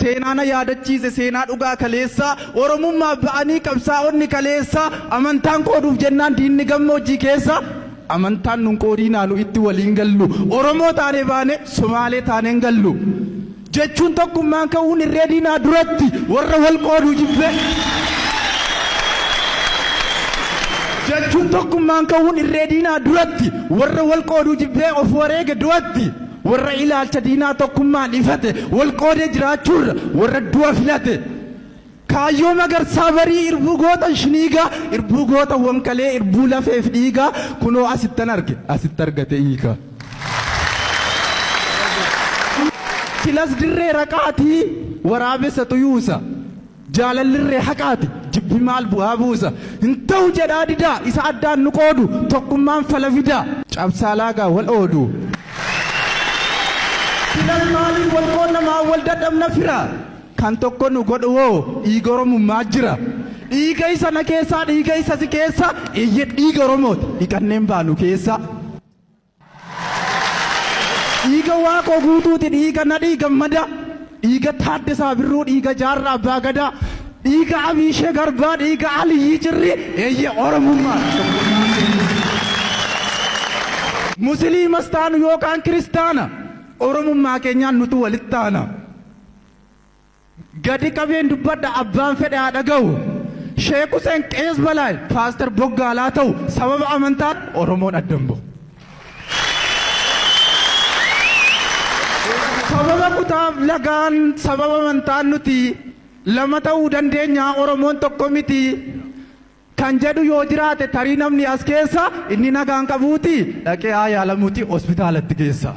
Seenaa na yaadachiise seenaa dhugaa kaleessaa Oromummaaf ba'anii qabsaa'onni kaleessaa Amantaan qooduuf jennaan diinni gammoojjii keessa Amantaan nun qoodiinaa nu itti waliin gallu Oromoo taanee baane Somaalee taanee hin gallu Jechuun tokkummaan ka'uun irree diinaa duratti Warra wal qooduu jibbee Jechuun tokkummaan ka'uun irree diinaa duratti Warra wal qooduu jibbee of wareege du'atti Warra ilaalcha diinaa tokkummaan ifate, wal qoodee jiraachuurra warra du'a filate. Kaayyoo Magarsaa Barii irbuu goota Shiniigaa, irbuu goota Wonkalee, irbuu lafeef dhiigaa, kunoo asittan arge, asitti argate hiika. Silas dirree raqaatii waraabessa xuyuusa. Jaalalli irree haqaati, jibbi maal bu'aa buusa? Hin ta'u jedhaa didaa, isa addaan nu qoodu, tokkummaan fala fidaa. Cabsaa laagaa wal oodu. Silas maaliif wal qoodna maan wal dadhabna fira? Kan tokko nu godhu hoo dhiiga Oromummaa jira. Dhiiga isa na keessaa dhiiga isa si keessa, eeyyee dhiiga Oromooti dhiqanneen baanu keessa. Dhiiga Waaqoo Guutuuti, dhiiga Nadhii Gammadaa, dhiiga Taaddasaa Birruu, dhiiga Jaarraa Abbaa Gadaa, dhiiga Abiishee Garbaa, dhiiga Aliyyii Cirrii, eeyyee Oromummaa. Musiliimas taanu yookaan kiristaana, Oromummaa keenyaan nutu walitti aana. Gadi qabeen dubbadha abbaan fedhe haa dhagahu. Sheek Huseen Qees Balaay, Paaster Boggaalaa ta'u sababa amantaan Oromoon adda hin bahu. Sababa kutaaf lagaan sababa amantaan nuti lama ta'uu dandeenya Oromoon tokko miti. Kan jedhu yoo jiraate tarii namni as keessa inni nagaan qabuuti dhaqee haa yaalamuuti hospitaalatti geessa.